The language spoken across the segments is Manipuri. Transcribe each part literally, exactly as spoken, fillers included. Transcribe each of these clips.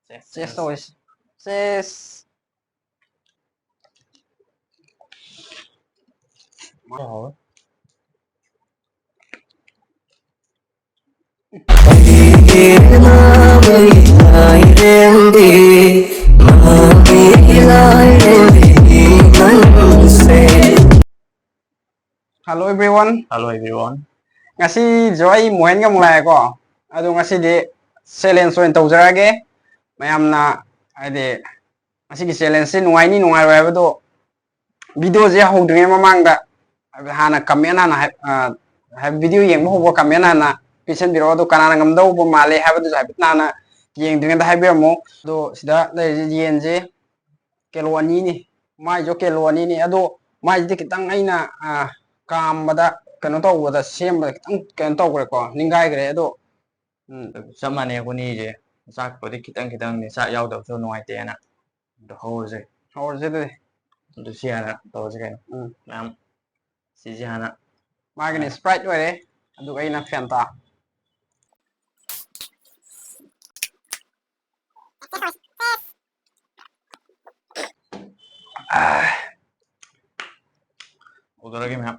ꯆꯦꯁ ꯇꯧꯔꯁꯤ꯫ Chess. Hello everyone. Hello everyone. ꯉꯁꯤꯁꯨ ꯑꯩ ꯃꯣꯍꯦꯟꯒ ꯑꯃꯨꯛ ꯂꯥꯛꯑꯦꯀꯣ꯫ ꯑꯗꯣ ꯉꯁꯤꯗꯤ ꯆꯦꯂꯦꯟꯖ ꯑꯣꯏꯅ ꯇꯧꯖꯔꯛꯑꯒꯦ꯫ ꯃꯌꯥꯝꯅ ꯍꯥꯏꯗꯤ ꯉꯁꯤꯒꯤ ꯆꯦꯂꯦꯟꯖꯁꯤ ꯅꯨꯡꯉꯥꯏꯅꯤ ꯅꯨꯡꯉꯥꯏꯔꯣꯏ ꯍꯥꯏꯕꯗꯣ ꯚꯤꯗꯤꯑꯣꯁꯦ ꯍꯧꯗ꯭ꯔꯤꯉꯩ ꯃꯃꯥꯡꯗ ꯍꯥꯏꯕꯗꯤ ꯍꯥꯟꯅ ꯀꯃꯦꯟ ꯍꯥꯟꯅ ꯍꯥꯏ-, ꯑ, ꯍꯥꯏ-, ꯚꯤꯗꯤꯑꯣ ꯌꯦꯡꯕ ꯍꯧꯕ ꯀꯃꯦꯟ ꯍꯥꯟꯅ ꯄꯤꯁꯟꯕꯤꯔꯛꯑꯣ꯫ ꯑꯗꯣ ꯀꯅꯥꯅ ꯉꯝꯗꯧꯕ ꯃꯥꯜꯂꯦ ꯍꯥꯏꯕꯗꯨꯁꯨ ꯍꯥꯏꯐꯦꯠ ꯍꯥꯟꯅ ꯌꯦꯡꯗ꯭ꯔꯤꯉꯩꯗ ꯍꯥꯏꯕꯤꯔꯝꯃꯣ꯫ ꯑꯗꯣ ꯁꯤꯗ ꯂꯩꯔꯤꯁꯦ ꯌꯦꯟꯁꯦ ꯀꯤꯂꯣ ꯑꯅꯤꯅꯤ, ꯃꯥꯏꯁꯨ ꯀꯤꯂꯣ ꯑꯅꯤꯅꯤ꯫ ꯑꯗꯣ ꯃꯥꯏꯁꯤꯗꯤ ꯈꯤꯇꯪ ꯑꯩꯅ, ꯑ, ꯀꯥꯝꯕꯗ, ꯀꯩꯅꯣ ꯇꯧꯕꯗ, ꯁꯦꯝꯕꯗ ꯈꯤꯇꯪ ꯀꯩꯅꯣ ꯇꯧꯈ꯭ꯔꯦꯀꯣ, ꯅꯤꯡꯒꯥꯏꯈ꯭ꯔꯦ꯫ ꯑꯗꯣ, ꯎꯝ, ꯆꯞ ꯃꯥꯟꯅꯩ ꯑꯩꯈꯣꯏꯅꯤꯁꯦ꯫ ꯆꯥꯛꯄꯨꯗꯤ ꯈꯤꯇꯪ ꯈꯤꯇꯪꯅꯤ, ꯆꯥꯛ ꯌꯥꯎꯗꯕꯁꯨ ꯅꯨꯡꯉꯥꯏꯇꯦꯅ꯫ ꯑꯗꯣ ꯍꯧꯔꯁꯦ꯫ ꯍꯧꯔꯁꯦ ꯑꯗꯨꯗꯤ꯫ ꯑꯗꯨ ꯁꯤ ꯍꯥꯟꯅ ꯇꯧꯔꯁꯤ ꯀꯩꯅꯣ꯫ ꯎꯝ꯫ ꯃꯌꯥꯝ ꯁꯤꯁꯦ ꯍꯥꯟꯅ꯫ ꯃꯥꯒꯤꯅ ꯁ꯭ꯄ꯭ꯔꯥꯏꯠ ꯑꯣꯏꯔꯦ, ꯑꯗꯨꯒ ꯑꯩꯅ ꯐꯦꯟꯇꯥ꯫ ꯍꯧꯗꯣꯔꯛꯑꯒꯦ ꯃꯌꯥꯝ꯫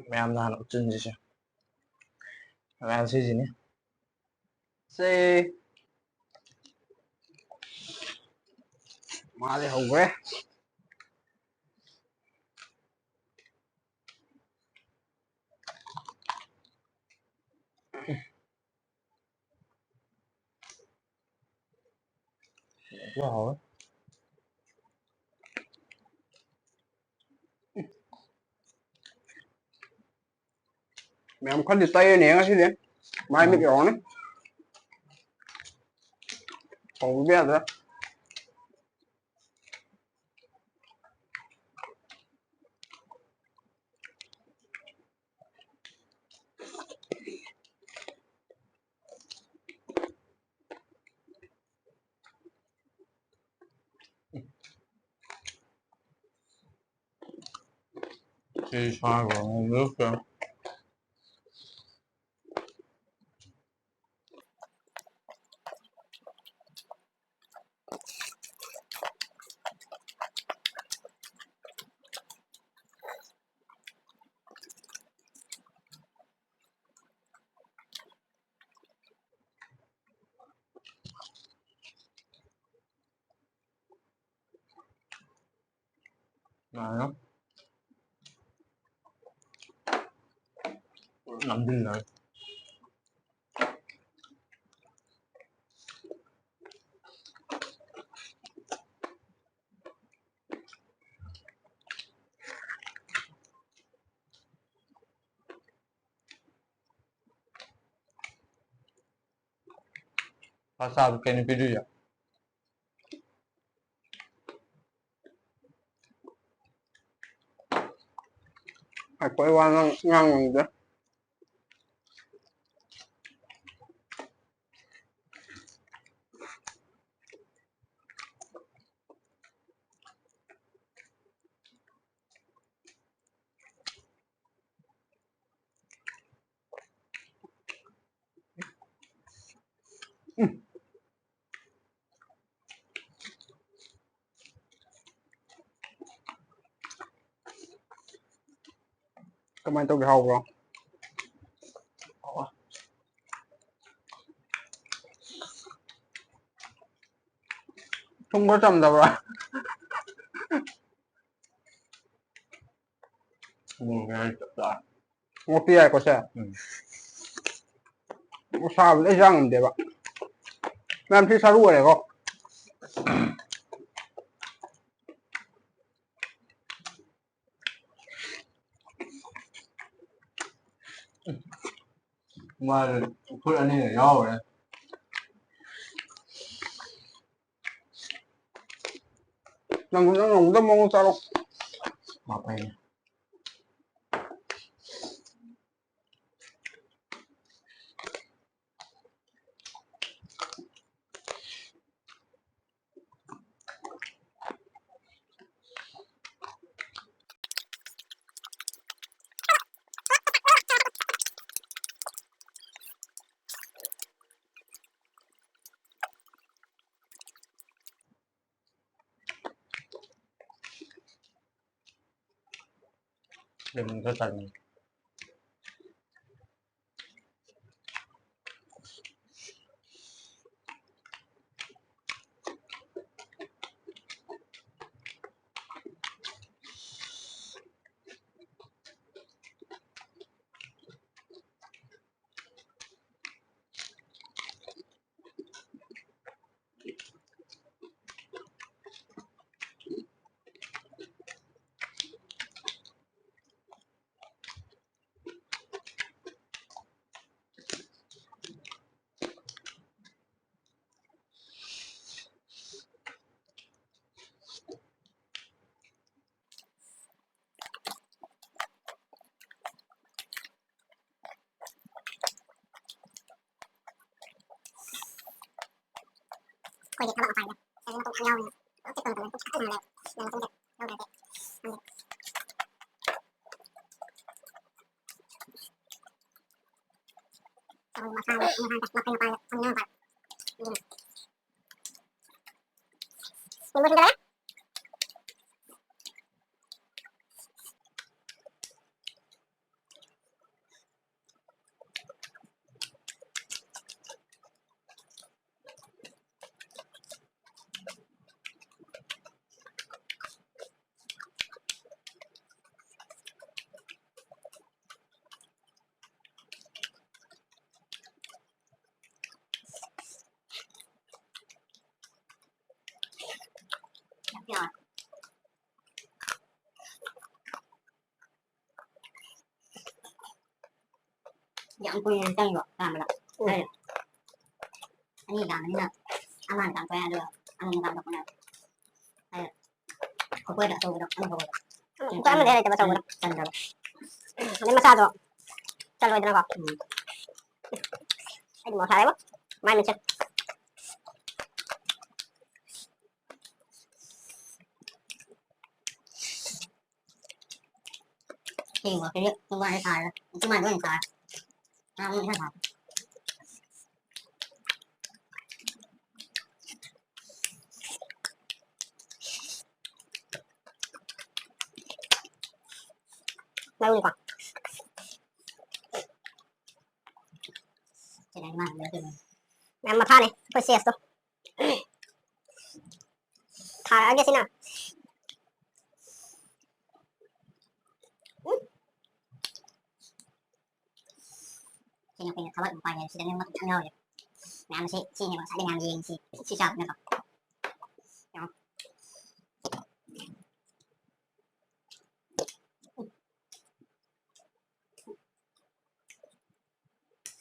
ꯃꯌꯥꯝꯅ ꯍꯥꯟꯅ ꯎꯠꯆꯤꯟꯁꯤꯁꯦ꯫ ꯃꯌꯥꯝ ꯁꯤꯁꯤꯅꯤ꯫ ꯁꯦ꯫ ꯃꯥꯗꯤ ꯍꯧꯈ꯭ꯔꯦ꯫ ꯃꯌꯥꯝ ꯈꯔꯗꯤ ꯇꯩꯔꯅꯤ ꯉꯁꯤꯗꯤ꯫ ꯃꯥꯏ ꯃꯤꯠ ꯌꯧꯔꯅꯤ꯫ ꯇꯧꯕꯤꯕ ꯌꯥꯗ꯭ꯔꯦ꯫ ꯁꯤ ꯁꯥꯒ ꯅꯨꯗꯜꯁꯀ꯫ ꯁꯨꯃꯥꯏꯅ ꯅꯝꯁꯤꯜꯂꯒ꯫ ꯆꯥꯛ ꯆꯥꯕ ꯀꯩꯅꯣ ꯄꯤꯗꯣꯏꯁꯦ? ꯑꯩꯈꯣꯏ ꯋꯥ ꯉꯥꯡ-, ꯉꯥꯡꯉꯝꯗꯦ꯫ ꯀꯃꯥꯏꯅ ꯇꯧꯒꯦ? ꯍꯥꯎꯕ꯭ꯔꯣ? ꯊꯨꯝ ꯈꯔ ꯆꯝꯗꯕ꯭ꯔꯥ? ꯃꯣꯔꯣꯛ ꯃꯌꯥꯏ ꯆꯞ ꯆꯥꯔꯦ꯫ ꯃꯣꯔꯣꯛꯇꯤ ꯌꯥꯏꯀꯣ ꯁꯦ? ꯎꯝ꯫ ꯁꯥꯕꯗꯤ ꯑꯩ ꯆꯥ ꯉꯝꯗꯦꯕ꯫ ꯃꯌꯥꯝ ꯁꯤ ꯁꯔꯨ ꯑꯣꯏꯔꯦꯀꯣ꯫ ꯃꯥꯁꯦ ꯐꯨꯠ ꯑꯅꯤꯒ ꯌꯥꯎꯔꯦ꯫ ꯅꯪ, ꯅꯪ ꯉꯝꯒꯗꯕ ꯃꯑꯣꯡ ꯆꯥꯔꯣ꯫ ꯃꯥꯄꯩꯅꯦ꯫ ꯂꯦꯃꯟ ꯈꯔ ꯆꯥꯅꯤꯡꯉꯤ꯫ ꯑꯩꯈꯣꯏꯗꯤ ꯊꯕꯛ ꯃꯄꯥꯟꯗ꯫ ꯑꯗꯨ ꯃꯇꯣꯡ ꯌꯥꯝ ꯌꯥꯎꯕꯅꯤꯅ ꯄꯨꯂꯞ ꯆꯤꯛꯄ ꯃꯇꯝꯗ ꯄꯨꯛ ꯆꯥꯛ ꯆꯥꯛꯅ ꯂꯩ꯫ ꯅꯪ ꯃꯇꯨꯡꯗ ꯂꯧꯗ꯭ꯔꯗꯤ ꯈꯪꯗꯦ꯫ ꯆꯥꯛ ꯃꯈꯥꯗ ꯃꯈꯥꯗ ꯃꯈꯥꯗ ꯃꯈꯥꯗ ꯊꯝꯅꯕ꯫ ꯑꯗꯨꯅ ꯌꯦꯡꯕ ꯁꯤꯗ꯫ ꯌꯥꯝ ꯀꯨꯏꯅ ꯆꯪꯉꯤꯕ ꯀꯥꯝꯕꯗ꯫ ꯎꯝ꯫ ꯑꯗꯨꯅ ꯑꯅꯤ ꯀꯥꯝꯕꯅꯤꯅ ꯑꯃ ꯍꯥꯟꯅ ꯀꯥꯝꯊꯣꯛꯑꯦ, ꯑꯗꯨꯒ ꯑꯃꯃꯨꯛ ꯀꯥꯝꯊꯣꯛꯄꯅꯦꯕ꯫ ꯑꯗꯨꯅ ꯈꯨꯠꯄꯣꯏꯗ ꯑꯆꯧꯕꯗꯣ ꯑꯃ ꯐꯥꯎꯕꯗ꯫ ꯎꯝ, ꯈꯨꯠꯄꯣꯏ ꯑꯃꯗ ꯂꯩꯇꯕ ꯑꯆꯧꯕꯗꯣ꯫ ꯎꯝ, ꯆꯟꯗꯕ꯫ ꯑꯗꯩ ꯃꯆꯥꯗꯣ ꯆꯜꯂꯣꯏꯗꯅꯀꯣ꯫ ꯎꯝ꯫ ꯑꯩꯗꯤ ꯃꯣꯔꯣꯛ ꯁꯥꯔꯦꯕꯣ꯫ ꯃꯥꯏ ꯃꯤꯠꯁꯦ꯫ ꯁꯤ ꯃꯣꯔꯣꯛꯁꯤꯗꯤ ꯃꯃꯥꯡꯗ ꯁꯥꯔꯦ꯫ ꯁꯤ ꯃꯥꯏꯗ ꯑꯣꯏꯅ ꯁꯥꯔꯦ꯫ ꯉꯥ ꯃꯔꯨꯝ ꯈꯔ ꯁꯥꯔꯦ꯫ ꯃꯔꯨꯝꯀꯣ꯫ ꯁꯤꯗ ꯃꯥ ꯃꯌꯥꯝ ꯃꯈꯥꯅꯦ ꯑꯩꯈꯣꯏ ꯆꯦꯐꯇꯣ꯫ ꯊꯥꯔꯛꯑꯒꯦ ꯁꯤꯅ꯫ ꯎꯝ꯫ ꯁꯤꯅ ꯑꯩꯈꯣꯏꯅ ꯊꯕꯛ ꯃꯄꯥꯟ ꯍꯥꯏꯕꯁꯤꯗꯅꯦ ꯃꯈꯜ ꯃꯌꯥꯝ ꯌꯥꯎꯔꯤ꯫ ꯃꯌꯥꯝꯁꯦ ꯁꯤꯅꯦꯕ ꯉꯁꯥꯏꯗꯩ ꯃꯌꯥꯝ ꯌꯦꯡꯉꯤꯁꯤ꯫ ꯁꯤ ꯆꯥꯕꯅꯦꯕ꯫ ꯌꯦꯡꯉꯣ꯫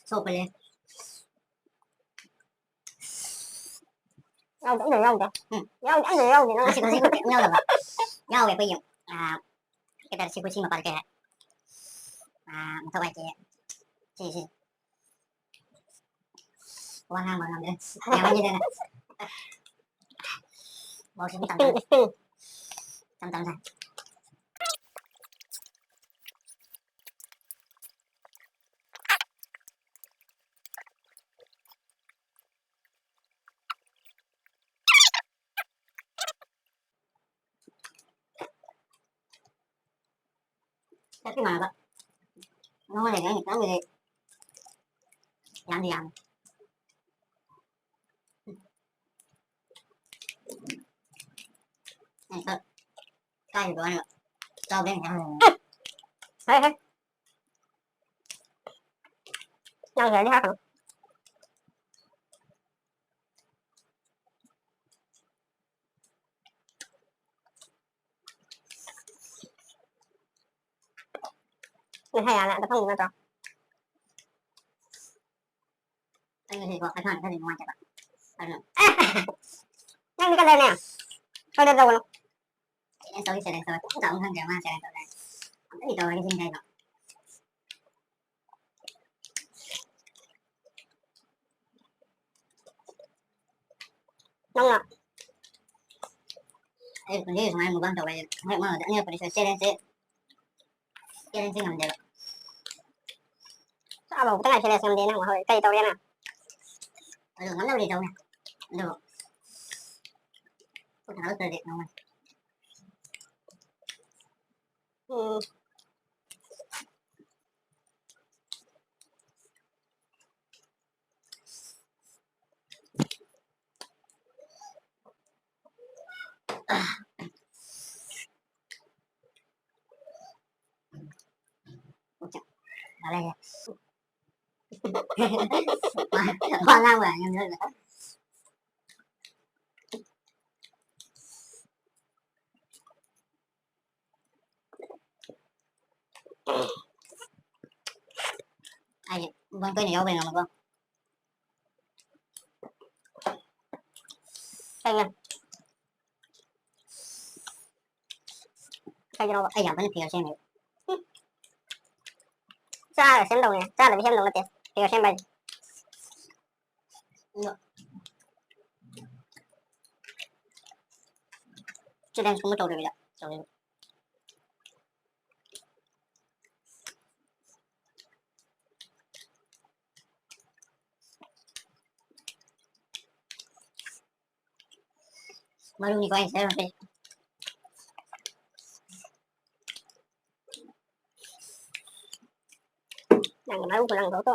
ꯁꯣꯛꯄꯅꯦ꯫ ꯌꯥꯎꯗꯦ, ꯑꯝꯇ ꯌꯥꯎꯗꯦ꯫ ꯎꯝ꯫ ꯌꯥꯎꯗꯦ, ꯑꯝꯇ ꯌꯥꯎꯗꯦ ꯅꯪ꯫ ꯉꯁꯤ ꯍꯧꯖꯤꯛ ꯀꯩꯝ ꯌꯥꯎꯗꯕ꯫ ꯌꯥꯎꯋꯦ ꯑꯩꯈꯣꯏꯒꯤ, ꯑꯥ, ꯀꯩ ꯍꯥꯏꯇꯥꯔꯦ, ꯁꯤ ꯀꯨꯔꯁꯤ ꯃꯄꯥꯗ ꯀꯩ ꯍꯥꯏ? ꯑꯥ, ꯃꯊꯧ ꯍꯥꯏꯁꯦ ꯁꯤ, ꯁꯤ꯫ ꯋꯥ ꯉꯥꯡꯕ ꯉꯝꯗ꯭ꯔꯦ꯫ ꯌꯥꯝꯃꯟꯈꯤꯗꯅ꯫ ꯃꯣꯔꯣꯛꯁꯤꯗꯤ ꯇꯝ ꯇꯝ ꯇꯝ ꯇꯝ ꯁꯥꯏ꯫ ꯆꯠꯇꯤ ꯃꯥꯟꯅꯕ꯫ ꯅꯉꯣꯟꯗꯒꯤ ꯑꯩꯅ ꯈꯤꯇꯪꯕꯨꯗꯤ ꯌꯥꯝꯗꯤ ꯌꯥꯝꯃꯤ꯫ ꯑꯩ ꯈꯔ ꯀꯥꯏꯕꯤꯕ ꯋꯥꯅꯦꯕ꯫ ꯆꯥꯎꯕ ꯌꯥꯝ ꯌꯥꯝꯃꯤ꯫ ꯍꯩ, ꯍꯩ꯫ ꯅꯪ ꯍꯦꯟꯅꯗꯤ ꯍꯥꯞꯀꯅꯨ꯫ ꯉꯁꯥꯏ ꯌꯥꯝꯅ ꯑꯝꯇ ꯐꯪꯕ ꯅꯠꯇ꯭ꯔꯣ? ꯑꯩ ꯉꯁꯤꯀꯣ ꯄꯩꯁꯥ ꯈꯔꯗꯤ ꯅꯨꯡꯉꯥꯏꯇꯦꯕ꯫ ꯑꯗꯨꯅ ꯅꯪꯗꯤ ꯀꯗꯔꯅꯦ꯫ ꯀꯗꯔ ꯇꯧꯒꯅꯨ꯫ Challenge ꯇꯧꯔꯤ, challenge ꯇꯧꯔꯤ꯫ ꯄꯨꯡ ꯇꯥꯕ ꯈꯪꯗ꯭ꯔꯦ ꯃꯥ challenge ꯇꯧꯔꯤ꯫ ꯑꯝꯇꯗꯤ ꯇꯧꯔꯒꯦ ꯁꯤꯅꯤ ꯑꯩꯗꯣ꯫ ꯅꯪꯅ ꯑꯩ ꯄꯨꯟꯁꯤꯒꯤ ꯁꯨꯃꯥꯏꯅ mukbang ꯇꯧꯕ ꯍꯥꯏꯁꯦ ꯍꯟꯗꯛ ꯃꯔꯛꯇ ꯑꯅꯤꯔꯛꯄꯨꯗꯤ ꯁꯨꯔꯦ꯫ Challengeꯁꯦ, challengeꯁꯦ ꯉꯝꯗꯦꯕ꯫ ꯆꯥꯕ ꯍꯧꯕꯇ ꯉꯥꯏ challenge ꯉꯝꯗꯦ ꯅꯪ꯫ ꯍꯣꯏ, ꯀꯔꯤ ꯇꯧꯔꯦ ꯅꯪ? ꯑꯗꯨ ꯉꯝꯅꯕꯗꯤ ꯇꯧꯅꯤ꯫ ꯑꯗꯨꯕꯨ ꯈꯨꯠ ꯊꯥꯡꯒꯠꯇ꯭ꯔꯗꯤ ꯉꯝꯃꯣꯏ꯫ ꯎꯝ꯫ ꯋꯥ ꯉꯥꯡꯕ ꯉꯝꯗꯕꯗꯣ꯫ ꯑꯩꯗꯤ ꯃꯣꯏ ꯇꯣꯏꯅ ꯌꯥꯎꯕꯩ ꯉꯝꯃꯀꯣ꯫ ꯀꯩꯅꯣ? ꯀꯩꯒꯤꯅꯣꯕ? ꯑꯩ ꯌꯥꯝ ꯀꯟꯅ figure ꯁꯦꯝꯃꯦꯕ꯫ ꯆꯥꯔꯒ ꯁꯦꯝꯗꯧꯅꯦ, ꯆꯥꯗꯕꯤ ꯁꯦꯝꯗꯧ ꯅꯠꯇꯦ figure ꯁꯦꯝꯕ ꯍꯥꯏꯁꯦ꯫ ꯑꯗꯣ ꯗꯥꯟꯁꯀꯨꯝꯕ ꯇꯧꯗꯕꯤꯗ ꯇꯧꯋꯦꯕ꯫ ꯃꯔꯨꯅꯤꯀꯣ ꯑꯩꯅ ꯁꯦꯝꯃꯛꯄꯁꯦ꯫ ꯅꯪꯒꯤ ꯃꯔꯨ ꯈꯨꯂꯪꯗꯣ ꯇꯣ꯫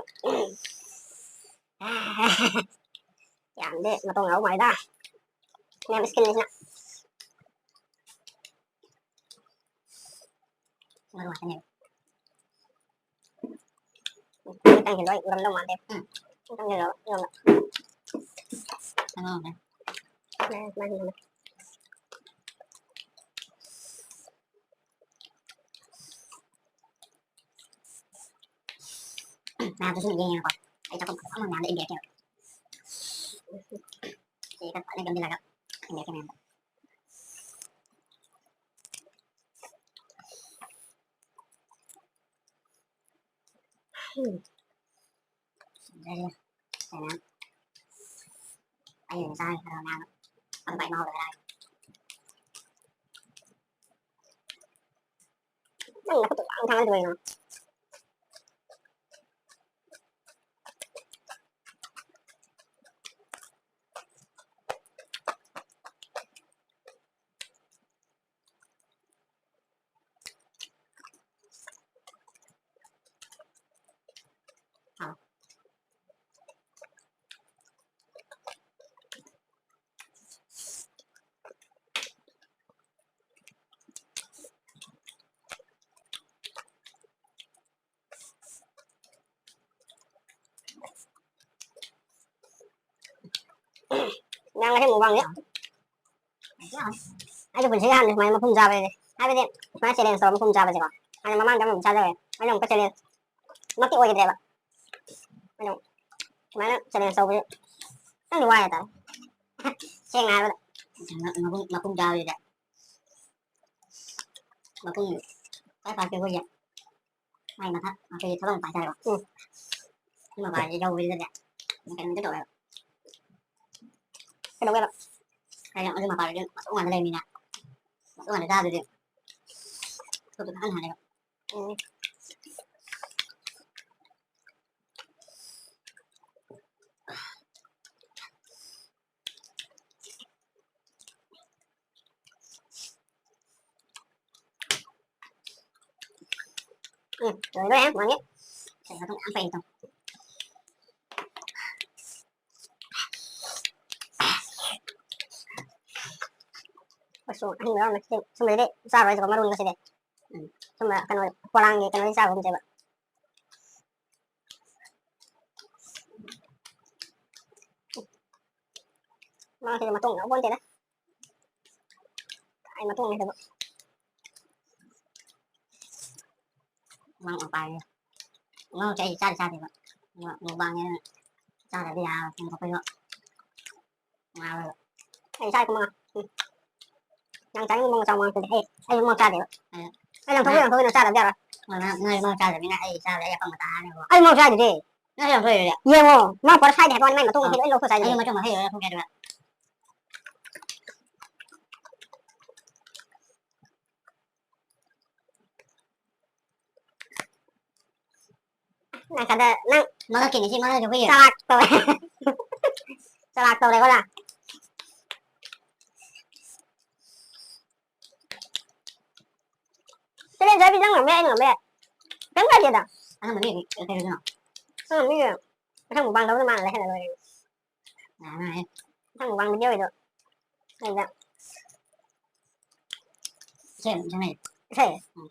ꯌꯥꯝꯗꯦ, ꯃꯇꯣꯡ ꯌꯥꯎ ꯃꯥꯜꯂꯤꯗ꯫ ꯃꯌꯥꯝ ꯁ꯭ꯀꯤꯟꯁꯤꯅ꯫ ꯃꯔꯨ ꯉꯥꯛꯇꯅꯦꯕ꯫ ꯈꯤꯇꯪ ꯍꯦꯜꯂꯣꯏ ꯎꯔꯝꯗꯧ ꯃꯥꯟꯗꯦ꯫ ꯎꯝ꯫ ꯈꯤꯇꯪ ꯍꯦꯜꯂꯣ ꯎꯔꯝꯗꯧ꯫ ꯑꯉꯥꯡꯅꯦ꯫ ꯁꯨꯃꯥꯏꯅ ꯍꯦꯜꯂꯝꯃꯦ꯫ ꯃꯌꯥꯝꯗꯨꯁꯨ ꯌꯦꯡꯉꯦꯕꯀꯣ꯫ ꯑꯩ ꯆꯥꯛꯈꯨꯝ ꯐꯖꯕ ꯑꯃ ꯃꯌꯥꯝꯗ ꯏꯟꯕꯤꯔꯛꯀꯦꯕ꯫ ꯁꯤ ꯈꯔ ꯐꯖꯅ ꯌꯣꯝꯁꯤꯜꯂꯒ ꯏꯟꯕꯤꯔꯛꯀꯦ ꯃꯌꯥꯝꯗ꯫ ꯎꯝ꯫ ꯁꯤꯗꯩꯁꯤꯗ ꯀꯩꯅꯣ, ꯑꯩꯅ ꯆꯥꯔꯤꯕ ꯃꯌꯥꯝꯗꯣ ꯑꯗꯨꯃꯥꯏꯅ ꯃꯍꯥꯎꯗꯣ ꯈꯔ ꯅꯪ ꯅꯈꯨꯠꯇꯣ ꯌꯥꯝ ꯊꯥꯡꯒꯠꯂꯤꯗꯣ ꯀꯩꯅꯣ? ꯅꯪ ꯉꯁꯤ ꯃꯨꯛꯕꯥꯡꯁꯦ ꯑꯩꯁꯨ ꯄꯨꯟꯁꯤꯒꯤ ꯑꯍꯥꯟꯕꯅꯤ ꯁꯨꯃꯥꯏꯅ ꯃꯄꯨꯝ ꯆꯥꯕꯁꯦ꯫ ꯍꯥꯏꯕꯗꯤ ꯁꯨꯃꯥꯏꯅ ꯆꯦꯂꯦꯟꯖ ꯇꯧꯔꯒ ꯃꯄꯨꯝ ꯆꯥꯕꯁꯦꯀꯣ꯫ ꯍꯥꯏꯗꯤ ꯃꯃꯥꯡꯗ ꯑꯃꯨꯛ ꯆꯥꯖꯔꯦ꯫ ꯑꯩꯅ ꯑꯃꯨꯛꯀ ꯆꯦꯂꯦꯟꯖ ꯃꯛꯇꯤ ꯑꯣꯏꯈꯤꯗ꯭ꯔꯦꯕ꯫ ꯑꯗꯣ ꯁꯨꯃꯥꯏꯅ ꯆꯦꯂꯦꯟꯖ ꯇꯧꯕꯁꯦ ꯈꯤꯇꯪꯗꯤ ꯋꯥꯏ ꯍꯥꯏꯇꯥꯔꯦ꯫ ꯁꯦꯡꯅ ꯍꯥꯏꯔꯕꯗ꯫ ꯃꯄꯨꯝ, ꯃꯄꯨꯝ ꯆꯥꯕꯁꯤꯗ꯫ ꯃꯄꯨꯝ ꯈ꯭ꯋꯥꯏ ꯐꯥꯔꯁ ꯑꯩꯈꯣꯏꯒꯤ ꯃꯥꯏ ꯃꯊꯛ ꯑꯩꯈꯣꯏꯒꯤ ꯊꯕꯛ ꯃꯄꯥ ꯍꯥꯏꯇꯥꯔꯦꯀꯣ꯫ ꯎꯝ꯫ ꯁꯤ ꯃꯄꯥꯁꯤ ꯌꯧꯕꯁꯤꯗꯅꯦ ꯀꯩꯅꯣꯝꯇ ꯇꯧꯋꯦꯕ꯫ ꯀꯩꯗꯧꯋꯦꯕ? ꯍꯥꯏꯗꯤ ꯑꯗꯨ ꯃꯄꯥꯗꯨꯗꯤ ꯃꯇꯣꯡ ꯉꯥꯛꯇ ꯂꯩꯕꯅꯤꯅ ꯃꯇꯨꯡ ꯑꯅꯤ ꯆꯥꯗꯨꯗꯤ꯫ ꯈꯨꯠꯇꯨ ꯀꯟꯅ ꯍꯥꯏꯔꯦꯕ꯫ ꯎꯝ꯫ ꯎꯝ, ꯂꯣꯏꯗꯣꯔꯦ, ꯃꯥꯒꯤ꯫ ꯁꯦ, ꯃꯇꯨꯡ ꯌꯥꯝ ꯄꯩ ꯇꯧ꯫ ꯑꯁ, ꯑꯍꯤꯡꯕ ꯌꯥꯎꯔꯝꯃꯦ꯫ ꯁꯤ, ꯁꯨꯝꯕꯗꯤ ꯆꯥꯔꯣꯏꯁꯦꯀꯣ, ꯃꯔꯨꯅꯤꯀꯣ ꯁꯤꯗꯤ꯫ ꯎꯝ, ꯁꯨꯝꯕ ꯀꯩꯅꯣ, ꯄꯣꯂꯥꯡꯒꯤ ꯀꯩꯅꯣꯗꯤ ꯆꯥꯕꯒꯨꯝꯁꯦꯕ꯫ ꯃꯥꯁꯤꯗꯤ ꯃꯇꯣꯡ ꯌꯥꯎꯕ ꯅꯠꯇꯦꯗ꯫ ꯀꯥꯏ ꯃꯇꯣꯡ ꯅꯠꯇꯕ꯫ ꯃꯥ ꯎꯄꯥꯏ꯫ ꯉꯥ ꯆꯥꯏ ꯆꯥꯗꯤ ꯆꯥꯗꯦꯕ꯫ ꯃꯨꯛꯕꯥꯡꯅꯦꯅ ꯆꯥꯗ꯭ꯔꯗꯤ ꯌꯥꯔꯣꯏ꯫ ꯀꯩꯅꯣ ꯑꯩꯈꯣꯏꯁꯨ ꯉꯥꯎꯋꯦꯕ꯫ ꯑꯩ ꯆꯥꯏ ꯀꯨꯝꯃꯒ꯫ ꯎꯝ꯫ ꯅꯪ ꯆꯥꯅꯤꯡꯕ ꯃꯑꯣꯡ ꯆꯥꯎ ꯃꯥꯡ ꯆꯥꯗꯦ꯫ ꯑꯩ, ꯑꯩ ꯂꯪꯊꯣꯛꯄ ꯂꯪꯊꯣꯛꯄ ꯅꯪ ꯆꯥꯗꯕꯗꯤ ꯌꯥꯔꯣꯏ꯫ ꯅꯪ, ꯅꯪ ꯃꯑꯣꯡ ꯆꯥꯗꯕꯅꯤꯅ ꯑꯩ ꯆꯥꯕꯗ ꯑꯩ ꯑꯄꯪꯕ ꯇꯥꯔꯅꯤꯀꯣ꯫ ꯑꯩ ꯃꯑꯣꯡ ꯆꯥꯗꯨꯗꯤ꯫ ꯅꯪ ꯌꯥꯝ ꯁꯣꯏꯔꯦ꯫ ꯌꯦꯡꯉꯣ, ꯃꯥ ꯄꯨꯔꯥ ꯁꯥꯏꯗꯦ ꯍꯥꯏꯕ ꯋꯥꯅꯤ, ꯃꯥꯏ ꯃꯇꯨꯡ ꯑꯥ꯫ ꯂꯣꯏ ꯂꯧꯊꯣꯛ ꯆꯥꯏꯗꯨꯗꯤ꯫ ꯑꯩ ꯃꯇꯨꯡ ꯃꯍꯩ ꯑꯣꯏꯔ ꯊꯣꯛꯀꯦ ꯑꯗꯨꯒ꯫ ꯅꯪ ꯀꯗ-, ꯅꯪ ꯃꯉꯛꯀꯤꯅꯤ ꯁꯤ, ꯃꯉꯛꯀꯤ ꯍꯨꯏ꯫ ꯆꯂꯥꯛ ꯇꯧꯔꯦ꯫ ꯆꯂꯥꯛ ꯇꯧꯔꯦꯀꯣ ꯅꯪ꯫ ꯆꯦꯂꯦꯟꯖꯔꯗꯤ ꯅꯪ ꯉꯝꯕ ꯌꯥꯏ, ꯑꯩꯅ ꯉꯝꯕ ꯌꯥꯏ꯫ ꯀꯩꯝ ꯀꯥꯏꯗꯦꯗ꯫ ꯑꯅꯝꯕ ꯃꯤꯗꯤ ꯀꯩ ꯀꯩꯅꯣ? ꯑꯅꯝꯕ ꯃꯤꯗꯤ ꯃꯊꯪ ꯃꯨꯛꯕꯥꯡ ꯇꯧꯕꯗ ꯃꯥꯅ ꯂꯩꯍꯜꯂ ꯂꯣꯏꯔꯦ꯫ ꯌꯥꯔꯦ꯫ ꯃꯊꯪ ꯃꯨꯛꯕꯥꯡ ꯚꯤꯗꯤꯑꯣꯒꯤꯗꯣ ꯑꯩꯅ ꯏꯁꯩ ꯑꯃ ꯁꯛꯍꯟꯒꯦ꯫ ꯏꯁꯩ? ꯎꯝ꯫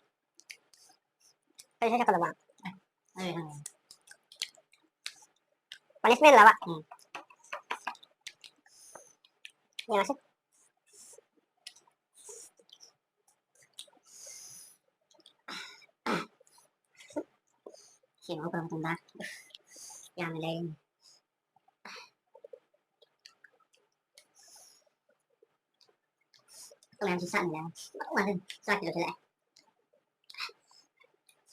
ꯀꯩ ꯏꯁꯩ ꯁꯛꯀꯗꯕ? ꯑꯩ ꯈꯪꯗꯦ꯫ ꯄꯅꯤꯁꯃꯦꯟꯂꯕ? ꯎꯝ꯫ ꯌꯦꯡꯉꯁꯤ꯫ ꯁꯤ ꯉꯧꯈ꯭ꯔ ꯃꯇꯨꯡꯗ ꯌꯥꯝꯅ ꯂꯩꯔꯅꯤ꯫ ꯃꯌꯥꯝꯁꯤ ꯆꯥꯛꯅꯤꯅ ꯃꯇꯨꯡ ꯉꯥꯛꯇꯅꯤ꯫ ꯆꯥꯛꯇꯤ ꯂꯣꯏꯁꯤꯜꯂꯛꯑꯦ꯫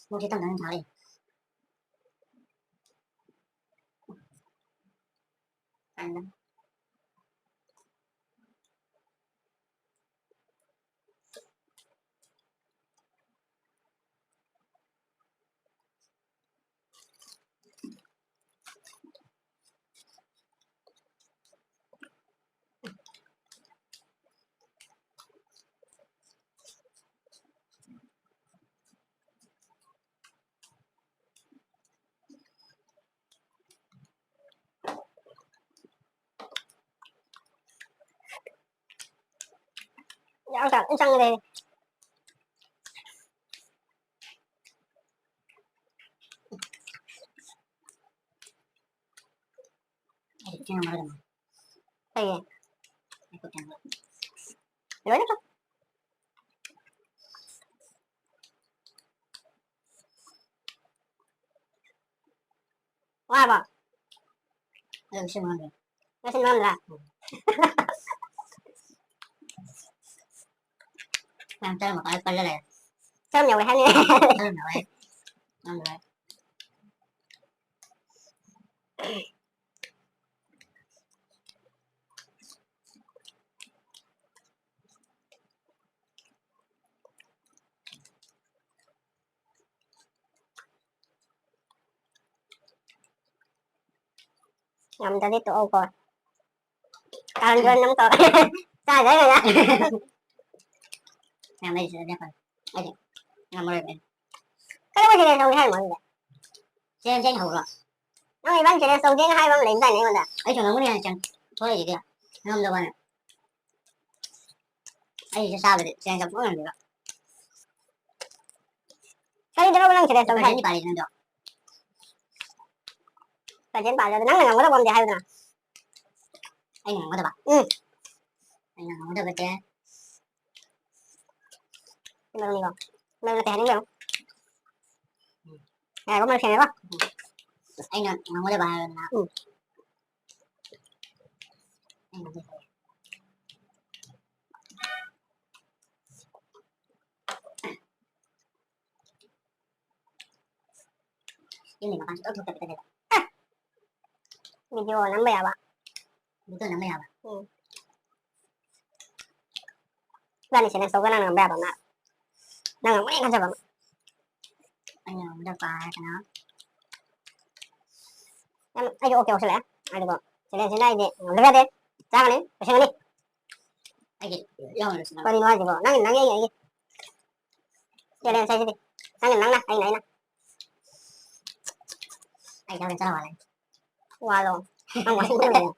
ꯃꯣꯔꯣꯛꯁꯦ ꯇꯞ ꯇꯞꯅ ꯁꯥꯍꯜꯂꯤ꯫ ꯇꯟꯕꯅꯤ꯫ ꯆꯥꯛ ꯆꯥꯛ ꯑꯗꯨꯝ ꯆꯪꯉꯦ꯫ ꯑꯩ ꯈꯨꯠ ꯊꯦꯡꯉꯝꯃꯔꯣꯏꯗꯅ꯫ ꯀꯩꯒꯤ? ꯑꯩ ꯈꯨꯠ ꯊꯦꯡꯉꯝꯃꯔꯣꯏ꯫ ꯂꯣꯏꯔꯦ ꯆꯥꯛ꯫ ꯋꯥꯔꯕꯣ? ꯑꯗꯨ ꯁꯤ ꯃꯥꯡꯗ꯭ꯔꯦ꯫ ꯉꯁꯤ ꯃꯥꯡꯗ꯭ꯔꯥ? ꯎꯝ꯫ ꯌꯥꯝ ꯆꯥꯔꯝꯃꯣ, ꯀꯥꯏ ꯄꯜꯂ ꯂꯩꯔꯦ꯫ ꯆꯥꯔꯝ ꯌꯥꯎꯋꯦ ꯍꯥꯏꯅꯤ꯫ ꯆꯥꯔꯝ ꯌꯥꯎꯋꯦ꯫ ꯆꯥꯔꯝ ꯌꯥꯎꯋꯦ꯫ ꯉꯝꯗ꯭ꯔꯗꯤ ꯇꯣꯛꯑꯣꯀꯣ꯫ ꯀꯥꯔꯟ ꯇꯨꯔꯟ ꯑꯃꯨꯛ ꯇꯧꯔꯛꯀꯅꯤ꯫ ꯆꯥꯗ꯭ꯔꯒꯅ꯫ ꯌꯥꯝ ꯂꯩ ꯁꯤꯗ ꯂꯦꯞꯄꯒ꯫ ꯑꯩꯗꯤ ꯉꯝꯃꯔꯣꯏꯕ ꯑꯩ꯫ ꯀꯩꯗꯧꯕꯩ challenge ꯇꯧꯒꯦ ꯍꯥꯏꯔꯤꯅꯣ ꯑꯗꯨꯗꯤ? Challenge ꯑꯩꯅ ꯍꯧꯕ꯭ꯔꯣ? ꯅꯪ ꯏꯕꯥꯅꯤ challenge ꯇꯧꯁꯦꯅ ꯍꯥꯏꯕ ꯑꯃ ꯂꯩꯕꯗꯥꯏꯅꯦ ꯑꯩꯉꯣꯟꯗ? ꯑꯩꯁꯨ ꯉꯝꯒꯅꯤ ꯍꯥꯏꯅ ꯆꯪ-, ꯊꯣꯛꯂꯛꯏꯁꯤꯗꯤ꯫ ꯉꯝꯗꯕꯅꯦ꯫ ꯑꯩꯁꯦ ꯆꯥꯕꯗꯤ challenge ꯇꯧꯕ ꯉꯝꯗꯦꯕ꯫ ꯀꯔꯤꯗꯅꯣꯕ ꯅꯪ challenge ꯇꯧꯁꯦ ꯍꯥꯏ-, ꯄꯥꯜꯂꯤꯁꯦ ꯅꯪꯗꯣ꯫ Percent ꯄꯥꯜꯂꯦ ꯑꯗꯣ ꯅꯪꯅ ꯉꯝꯒꯗꯕ ꯑꯃꯗꯤ ꯍꯥꯏꯌꯨꯗꯅ꯫ ꯑꯩꯅ ꯉꯝꯒꯗꯕ? ꯎꯝ꯫ ꯑꯩꯅ ꯉꯝꯒꯗꯕꯁꯦ ꯁꯤ ꯃꯔꯨꯅꯤꯀꯣ꯫ ꯃꯔꯨ ꯅꯠꯇꯦ ꯍꯥꯏꯅꯤꯡꯗꯦ ꯑꯃꯨꯛ꯫ ꯎꯝ꯫ ꯌꯥꯔꯦꯀꯣ, ꯃꯔꯨ ꯁꯦꯡꯉꯦꯀꯣ? ꯎꯝ꯫ ꯑꯩꯅ ꯉꯝꯒꯗꯕ ꯍꯥꯏꯔꯣꯗꯅ꯫ ꯎꯝ꯫ ꯑꯩꯅ ꯉꯝꯒꯗꯕ꯫ ꯌꯨꯝꯗꯩ ꯃꯄꯥꯟ ꯁꯨꯡꯊꯣꯛ ꯊꯣꯛꯇꯕꯤꯗ ꯂꯩꯕ꯫ Video ꯅꯝꯕ ꯌꯥꯕ꯫ Video ꯅꯝꯕ ꯌꯥꯕ꯫ ꯎꯝ꯫ ꯏꯕꯥꯅꯤ challenge ꯇꯧꯕ ꯅꯪꯅ ꯉꯝꯕ ꯌꯥꯕ ꯑꯃ꯫ ꯅꯪ ꯉꯝꯒꯅꯤ ꯈꯟꯖꯕ ꯑꯃ꯫ ꯑꯩꯅ ꯉꯝꯒꯗꯕ ꯍꯥꯏꯔꯒꯅ ꯌꯥꯝ, ꯑꯩꯁꯨ okay ꯑꯣꯏꯁꯜꯂꯛꯑꯦ꯫ ꯑꯗꯨꯒ challenge ꯁꯤꯅ ꯑꯩꯗꯤ ꯉꯝꯗꯕ ꯌꯥꯗꯦ꯫ ꯆꯥꯒꯅꯤ, ꯂꯣꯏꯁꯤꯟꯒꯅꯤ꯫ ꯑꯩꯒꯤ ꯌꯥꯎꯔꯁꯤ ꯅꯪ꯫ ꯀꯔꯤꯅꯣ ꯍꯥꯏꯁꯤꯕꯣ? ꯅꯪꯅ ꯅꯪꯒꯤ ꯑꯩꯒꯤ꯫ Challenge ꯍꯥꯏꯁꯤꯗꯤ ꯅꯪꯅ ꯅꯪꯅ, ꯑꯩꯅ ꯑꯩꯅ꯫ ꯑꯩ ꯆꯥꯕ ꯆꯔꯥ ꯋꯥꯠꯂꯦ꯫ ꯋꯥꯠꯂꯣ꯫ ꯅꯪ ꯋꯥꯁꯤꯡ ꯃꯦꯆꯤꯟ ꯂꯩꯌꯣ꯫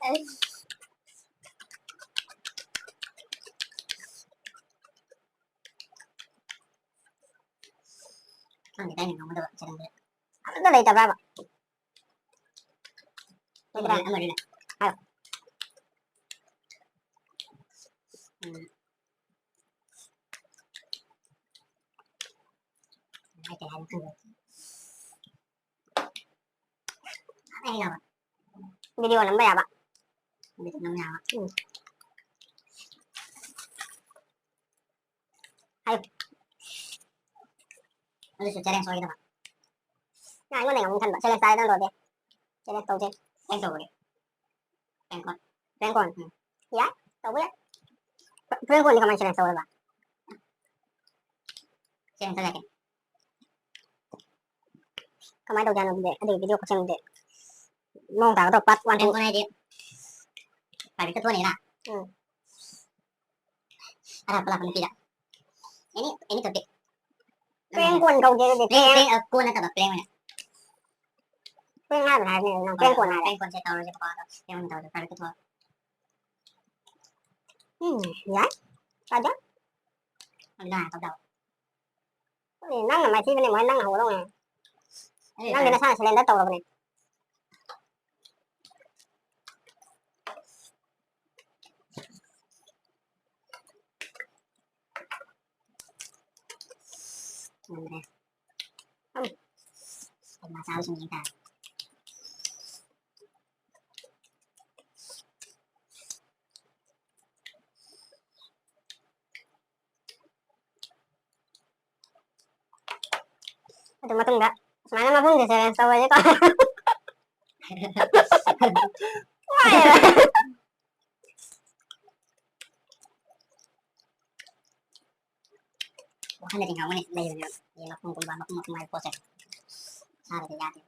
ꯈꯪꯗꯦ, ꯀꯥꯏꯅ ꯉꯝꯒꯗꯕ ꯆꯦꯂꯦꯟꯖ ꯑꯝꯇ ꯂꯩꯇꯕ꯭ꯔꯕ? ꯂꯩꯇ꯭ꯔꯥ? ꯑꯃꯗꯨꯅ꯫ ꯍꯥꯏꯌꯣ꯫ ꯎꯝ꯫ ꯍꯥꯏ ꯀꯩ ꯍꯥꯏꯅꯣ ꯈꯪꯗꯦ꯫ ꯑꯩ ꯌꯥꯕ꯫ ꯚꯤꯗꯤꯑꯣ ꯅꯝꯕ ꯌꯥꯕ꯫ ꯚꯤꯗꯤꯑꯣ ꯅꯝꯕ ꯌꯥꯕ꯫ ꯎꯝ꯫ ꯍꯥꯏꯌꯨ꯫ ꯑꯗꯨꯁꯨ ꯆꯦꯂꯦꯟꯖ ꯑꯣꯏꯒꯗꯕ꯫ ꯅꯪ ꯑꯩꯉꯣꯟꯗ ꯉꯝꯒꯅꯤ ꯈꯟꯕ꯫ ꯆꯦꯂꯦꯟꯖ ꯇꯥꯔꯦ ꯅꯪ ꯂꯣꯏꯔꯗꯤ꯫ ꯆꯦꯂꯦꯟꯖ ꯇꯧꯁꯦ꯫ ꯄ꯭ꯔꯦꯡ ꯇꯧꯕꯒꯤ꯫ ꯄ꯭ꯔꯦꯡ ꯀꯣꯜ꯫ ꯄ꯭ꯔꯦꯡ ꯀꯣꯜ꯫ ꯎꯝ꯫ ꯌꯥꯏ꯫ ꯇꯧꯕ ꯌꯥꯏ꯫ ꯄ꯭ꯔꯦꯡ ꯀꯣꯜꯗꯤ ꯀꯃꯥꯏꯅ ꯆꯦꯂꯦꯟꯖ ꯇꯧꯒꯗꯕ? ꯆꯦꯂꯦꯟꯖ ꯇꯧ ꯌꯥꯗꯦ꯫ ꯀꯃꯥꯏꯅ ꯇꯧꯖꯥꯠꯅꯣ ꯑꯗꯨꯗꯤ? ꯑꯗꯨꯒꯤ ꯚꯤꯗꯤꯑꯣ ꯈꯨꯠꯁꯦꯝꯗꯨꯗꯤ ꯃꯑꯣꯡ ꯇꯥꯒꯗ꯭ꯔꯣ? ꯄꯥꯔꯠ ꯋꯥꯟ, ꯄ꯭ꯔꯦꯡ ꯇꯨ꯫ ꯀꯣꯜ ꯍꯥꯏꯗꯤ ꯄ꯭ꯔꯥꯏꯚꯦꯠꯇ ꯊꯣꯛꯍꯜꯂꯦꯅ꯫ ꯎꯝ꯫ ꯑꯔꯥꯞꯄ ꯂꯥꯞꯄ ꯅꯨꯄꯤꯗ꯫ Any, any topic꯫ ꯄ꯭ꯔꯦꯡ ꯀꯣꯜ ꯀꯧꯗꯦ ꯑꯗꯨꯗꯤ, ꯄ꯭ꯔꯦꯡ, ꯄ꯭ꯔꯦꯡ꯫ ꯄ꯭ꯔꯦꯡ, ꯑ, ꯀꯣꯜ ꯅꯠꯇꯕ, ꯄ꯭ꯔꯦꯡ ꯑꯣꯏꯅ꯫ ꯄ꯭ꯔꯦꯡ ꯍꯥꯏꯕ ꯍꯥꯏꯕꯅꯦ, ꯅꯪ ꯄ꯭ꯔꯦꯡ ꯀꯣꯜ ꯍꯥꯏꯔꯦ꯫ ꯄ꯭ꯔꯦꯡ ꯀꯣꯜꯁꯦ ꯇꯧꯔꯁꯦꯕꯀꯣ, ꯑꯗꯣ ꯄ꯭ꯔꯦꯡ ꯑꯣꯏꯅ ꯇꯧꯔꯁꯦ, ꯄ꯭ꯔꯥꯏꯚꯦꯠꯇ ꯊꯣꯛꯍꯜꯂꯣ꯫ ꯎꯝ, ꯌꯥꯏ꯫ ꯀꯥꯏꯗꯦ꯫ ꯑꯗꯨ ꯅꯪ ꯍꯥꯟꯅ ꯇꯧ ꯇꯥꯕ꯫ ꯅꯪꯅ ꯃꯥꯏꯊꯤꯕꯅꯦ, ꯃꯣꯏ ꯅꯪꯅ ꯍꯧꯒꯗꯧꯅꯦ꯫ ꯑꯦ, ꯅꯪꯗꯤ ꯀꯥꯏꯗꯦ꯫ ꯅꯁꯥꯅ ꯁꯦꯂꯦꯟꯗꯔ ꯇꯧꯔꯕꯅꯦ꯫ ꯉꯝꯗ꯭ꯔꯦ꯫ ꯎꯝ꯫ ꯀꯩꯅꯣ ꯆꯥꯕꯁꯤꯡ ꯌꯦꯡ ꯇꯥꯔꯦ꯫ ꯑꯗꯨ ꯃꯇꯨꯡꯗ ꯁꯨꯃꯥꯏꯅ ꯃꯐꯝꯁꯦ ꯆꯦꯂꯦꯟꯖ ꯇꯧꯔꯁꯦꯀꯣ꯫ ꯋꯥꯏꯌꯦꯕ꯫ ꯋꯥꯈꯜꯗꯗꯤ ꯉꯝꯒꯅꯤ, ꯂꯩꯕꯅꯦꯕ꯫ ꯌꯦꯟ ꯃꯈꯣꯡꯒꯨꯝꯕ, ꯃꯈꯣꯡ ꯃꯈꯣꯡ ꯍꯥꯏꯕ ꯄꯣꯠꯁꯦ ꯆꯥꯗ꯭ꯔꯗꯤ ꯌꯥꯗꯦ꯫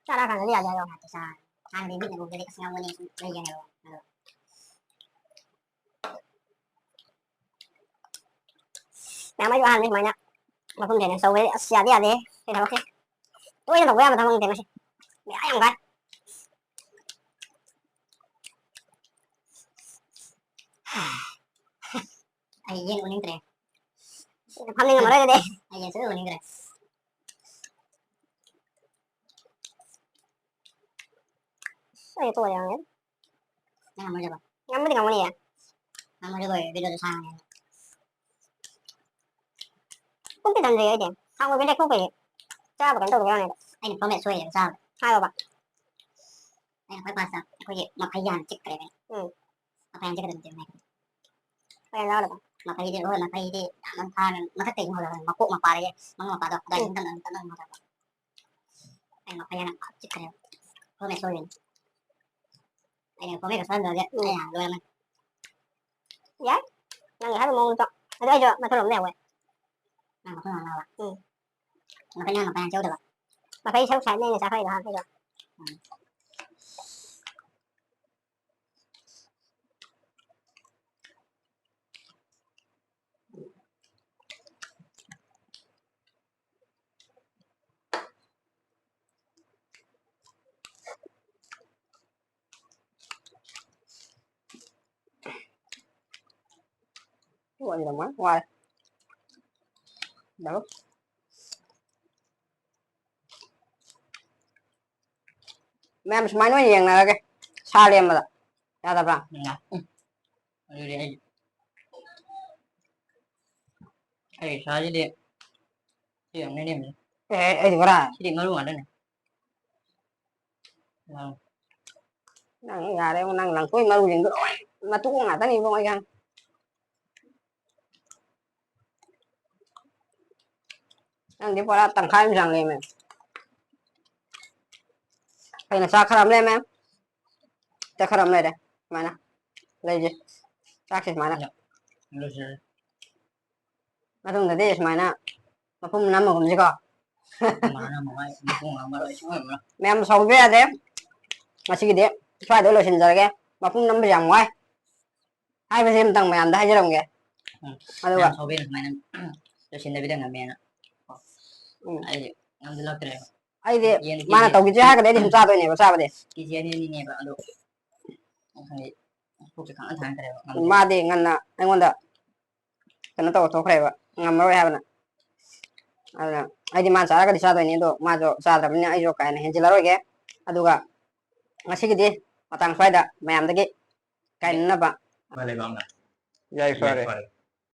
ꯆꯥꯔꯀꯥꯟꯗꯗꯤ ꯌꯥꯗꯦ ꯍꯥꯏꯕ ꯉꯥꯛꯇ ꯆꯥꯔꯦ꯫ ꯍꯥꯟꯅꯗꯤ ꯃꯤꯠꯅ ꯎꯕꯗꯗꯤ ꯑꯁ ꯉꯝꯒꯅꯤ ꯁꯨꯝ ꯂꯩꯒꯅꯦꯕ꯫ ꯑꯗꯣ ꯃꯌꯥꯝ ꯑꯩꯁꯨ ꯑꯍꯥꯟꯕ ꯁꯨꯃꯥꯏꯅ ꯃꯐꯝ ꯆꯦꯂꯦꯟꯖ ꯇꯧꯕꯁꯦ ꯑꯁ ꯌꯥꯗꯤ ꯌꯥꯗꯦ꯫ ꯁꯤ ꯊꯕꯛꯁꯦ ꯇꯣꯏꯅ ꯇꯧꯕ ꯌꯥꯕ ꯊꯕꯛ ꯅꯠꯇꯦ ꯃꯁꯤ꯫ ꯕꯦꯔꯥ ꯌꯥꯝ ꯀꯥꯏ꯫ ꯑꯩ ꯌꯦꯡ ꯎꯅꯤꯡꯗ꯭ꯔꯦ꯫ ꯐꯝꯅꯤꯡꯉꯝꯃꯔꯣꯏ ꯑꯗꯨꯗꯤ꯫ ꯑꯩ ꯌꯦꯟ ꯁꯨꯡꯎ ꯎꯅꯤꯡꯗ꯭ꯔꯦ꯫ ꯑꯩ ꯇꯣꯛꯑꯦ ꯌꯥꯔꯦ꯫ ꯅꯪ ꯉꯝꯃꯣꯏꯗꯕ? ꯉꯝꯕꯨꯗꯤ ꯉꯝꯒꯅꯤꯌꯦ꯫ ꯉꯝꯃꯣꯏꯗꯕ ꯑꯣꯏꯔꯗꯤ ꯚꯤꯗꯤꯑꯣꯗꯣ ꯁꯥꯡꯉꯅꯤ꯫ ꯄꯨꯡꯗꯤ ꯊꯝꯗ꯭ꯔꯤ ꯑꯩꯗꯤ꯫ ꯁꯥꯡꯕ ꯚꯤꯗꯤꯑꯣ ꯊꯣꯛꯄꯩꯗꯤ ꯆꯥꯕ ꯀꯩꯅꯣ ꯇꯧꯗꯕ ꯋꯥꯅꯤꯗ꯫ ꯑꯩꯅ ꯐꯣꯔꯃꯦꯠ ꯁꯣꯏꯔꯦꯕ ꯆꯥꯕꯗ꯫ ꯍꯥꯏꯌꯣꯕ꯫ ꯑꯩꯅ ꯈ꯭ꯋꯥꯏ ꯐꯥꯁꯇ ꯑꯩꯈꯣꯏꯒꯤ ꯃꯐꯩ ꯍꯥꯟꯅ ꯆꯤꯛꯈ꯭ꯔꯦꯕ꯫ ꯎꯝ꯫ ꯃꯐꯩ ꯍꯥꯟꯅ ꯆꯤꯛꯀꯗꯕꯅꯤ ꯆꯤꯛꯄꯅꯦ꯫ ꯍꯣꯔꯦꯟ ꯂꯧꯔꯒ꯫ ꯃꯐꯩꯗꯤ ꯍꯣꯏ ꯃꯐꯩꯗꯤ ꯌꯥꯝꯅ ꯐꯥꯔ ꯃꯊꯛꯇꯒꯤ ꯍꯧꯔꯒ ꯃꯀꯣꯛ ꯃꯄꯥꯗꯒꯤ ꯃꯉꯛ ꯃꯄꯥꯗꯣ ꯑꯗꯥꯏꯗꯒꯤ ꯎꯝ꯫ ꯇꯞꯅ ꯇꯞꯅ ꯍꯧꯔꯒ꯫ ꯑꯩ ꯃꯐꯩ ꯍꯥꯟꯅ ꯄꯥꯛ ꯆꯤꯛꯈ꯭ꯔꯦꯕ꯫ ꯐꯣꯔꯃꯦꯠ ꯁꯣꯏꯔꯤꯅꯦ꯫ ꯑꯩꯅ ꯐꯣꯔꯃꯦꯠꯀ ꯁꯣꯏꯔꯝꯗ꯭ꯔꯗꯤ ꯎꯝ꯫ ꯑꯩ ꯍꯥꯟꯅ ꯂꯣꯏꯔꯝꯃꯅꯤ꯫ ꯌꯥꯏ꯫ ꯅꯪꯒꯤ ꯍꯥꯏꯕ ꯃꯑꯣꯡꯗꯣ꯫ ꯑꯗꯣ ꯑꯩꯁꯨ ꯃꯊꯪ ꯂꯣꯝꯗ ꯌꯥꯎꯋꯦ꯫ ꯅꯪ ꯃꯊꯪ ꯂꯣꯝꯗ ꯌꯥꯎꯋꯦ? ꯎꯝ꯫ ꯃꯐꯩ ꯍꯥꯟꯅ ꯃꯐꯩ ꯍꯥꯟꯅ ꯆꯧꯗꯕ꯫ ꯃꯐꯩ ꯁꯔꯨꯛ ꯁꯥꯏꯗꯅ ꯑꯩꯅ ꯆꯥꯈꯠꯂꯤꯗꯣ ꯍꯥꯟꯅ ꯑꯩꯁꯨ꯫ ꯎꯝ꯫ ꯋꯥꯏ꯫ ꯃꯌꯥꯝ ꯁꯨꯃꯥꯏꯅ ꯑꯣꯏꯅ ꯌꯦꯡꯅꯔꯒꯦ꯫ ꯁꯥ ꯂꯦꯝꯕꯗ꯫ ꯌꯥꯗꯕ꯭ꯔꯥ? ꯌꯥꯏ꯫ ꯎꯝ꯫ ꯑꯗꯨꯗꯤ ꯑꯩ, ꯑꯩ ꯁꯥꯁꯤꯗꯤ ꯁꯤ ꯑꯃꯅ ꯅꯦꯝꯃꯤ꯫ ꯑꯦ, ꯑꯩꯗꯤ ꯕꯣꯔꯥ꯫ ꯁꯤꯗꯤ ꯃꯔꯨ ꯉꯥꯛꯇꯅꯦ꯫ ꯑꯥ꯫ ꯅꯪ ꯌꯥꯔꯦ, ꯅꯪ ꯂꯪꯊꯣꯛꯏ ꯃꯔꯨꯁꯤꯡꯗꯣ ꯂꯣꯏ ꯃꯇꯣꯛ ꯉꯥꯛꯇꯅꯤ ꯏꯕꯨꯡꯉꯣ, ꯑꯩ ꯈꯪꯉꯦ꯫ ꯅꯪꯗꯤ ꯄꯨꯔꯥ ꯇꯪꯈꯥꯏ ꯑꯃ ꯆꯪꯉꯦꯃꯦ꯫ ꯑꯩꯅ ꯆꯥꯛ ꯈꯔ ꯑꯃ ꯂꯩꯔꯝꯃꯦ꯫ ꯆꯥꯛ ꯈꯔ ꯑꯃ ꯂꯩꯔꯦ꯫ ꯁꯨꯃꯥꯏꯅ ꯂꯩꯁꯦ꯫ ꯆꯥꯛꯁꯦ ꯁꯨꯃꯥꯏꯅ꯫ ꯂꯣꯏꯁꯤꯜꯂꯦ꯫ ꯃꯇꯨꯡꯗꯗꯤ ꯁꯨꯃꯥꯏꯅ ꯃꯄꯨꯝ ꯅꯝꯃꯒꯨꯝꯁꯤꯀꯣ꯫ ꯃꯥꯅ ꯃꯃꯥꯏ ꯃꯈꯣꯡ ꯍꯥꯝꯃꯔꯣꯏ ꯁꯨꯡꯉꯝꯃꯔꯣꯏ꯫ ꯃꯌꯥꯝ ꯁꯥꯎꯕꯤꯕ ꯌꯥꯗꯦ꯫ ꯉꯁꯤꯒꯤꯗꯤ ꯁ꯭ꯋꯥꯏꯗ ꯂꯣꯏꯁꯤꯟꯖꯔꯒꯦ꯫ ꯃꯄꯨꯝ ꯅꯝꯕꯁꯦ ꯌꯥꯝ ꯋꯥꯏ꯫ ꯍꯥꯏꯕꯁꯦ ꯑꯝꯇꯪ ꯃꯌꯥꯝꯗ ꯍꯥꯏꯖꯔꯝꯒꯦ꯫ ꯎꯝ꯫ ꯑꯗꯨꯒ ꯃꯌꯥꯝ ꯁꯥꯎꯕꯤꯅ ꯁꯨꯃꯥꯏꯅ ꯂꯣꯏꯁꯤꯟꯗꯕꯤꯗ ꯉꯝꯃꯦꯅ꯫ ꯎꯝ꯫ ꯑꯩ ꯉꯝꯁꯤꯜꯂꯛꯇ꯭ꯔꯦ꯫ ꯑꯩꯗꯤ ꯌꯦꯟ ꯃꯥꯅ ꯀꯦꯖꯤ ꯇꯧꯈꯤꯁꯦ ꯍꯥꯏꯔꯒꯗꯤ ꯑꯩꯗꯤ ꯁꯨꯝ ꯆꯥꯗꯣꯏꯅꯦꯕ, ꯆꯥꯕꯗꯤ꯫ ꯀꯦꯖꯤ ꯑꯅꯤ ꯑꯅꯤꯅꯦꯕ ꯑꯗꯣ꯫ ꯈꯪꯗꯦ꯫ ꯄꯨꯛꯁꯦ ꯈꯪꯊꯥꯡ ꯊꯥꯡꯒꯠꯈ꯭ꯔꯦꯕ꯫ ꯉꯝꯗ꯭ꯔꯦ꯫ ꯃꯥꯗꯤ ꯉꯟꯅ ꯑꯩꯉꯣꯟꯗ ꯀꯩꯅꯣ ꯇꯧꯔ ꯊꯣꯛꯈ꯭ꯔꯦꯕ꯫ ꯉꯝꯃꯔꯣꯏ ꯍꯥꯏꯕꯅ꯫ ꯑꯗꯨꯅ ꯑꯩꯗꯤ ꯃꯥꯅ ꯆꯥꯔꯒꯗꯤ ꯆꯥꯗꯣꯏꯅꯤ, ꯑꯗꯣ ꯃꯥꯁꯨ ꯆꯥꯗ꯭ꯔꯕꯅꯤꯅ ꯑꯩꯁꯨ ꯀꯥ ꯍꯦꯟꯅ ꯍꯦꯟꯖꯤꯜꯂꯔꯣꯏꯒꯦ꯫ ꯑꯗꯨꯒ ꯉꯁꯤꯒꯤꯗꯤ ꯃꯇꯥꯡ ꯁ꯭ꯋꯥꯏꯗ ꯃꯌꯥꯝꯗꯒꯤ ꯀꯥꯏꯅꯅꯕ꯫ ꯃꯥ ꯂꯩꯕꯥꯛꯅ ꯌꯥꯏ, ꯐꯔꯦ꯫ ꯌꯥꯏꯐꯔꯦ꯫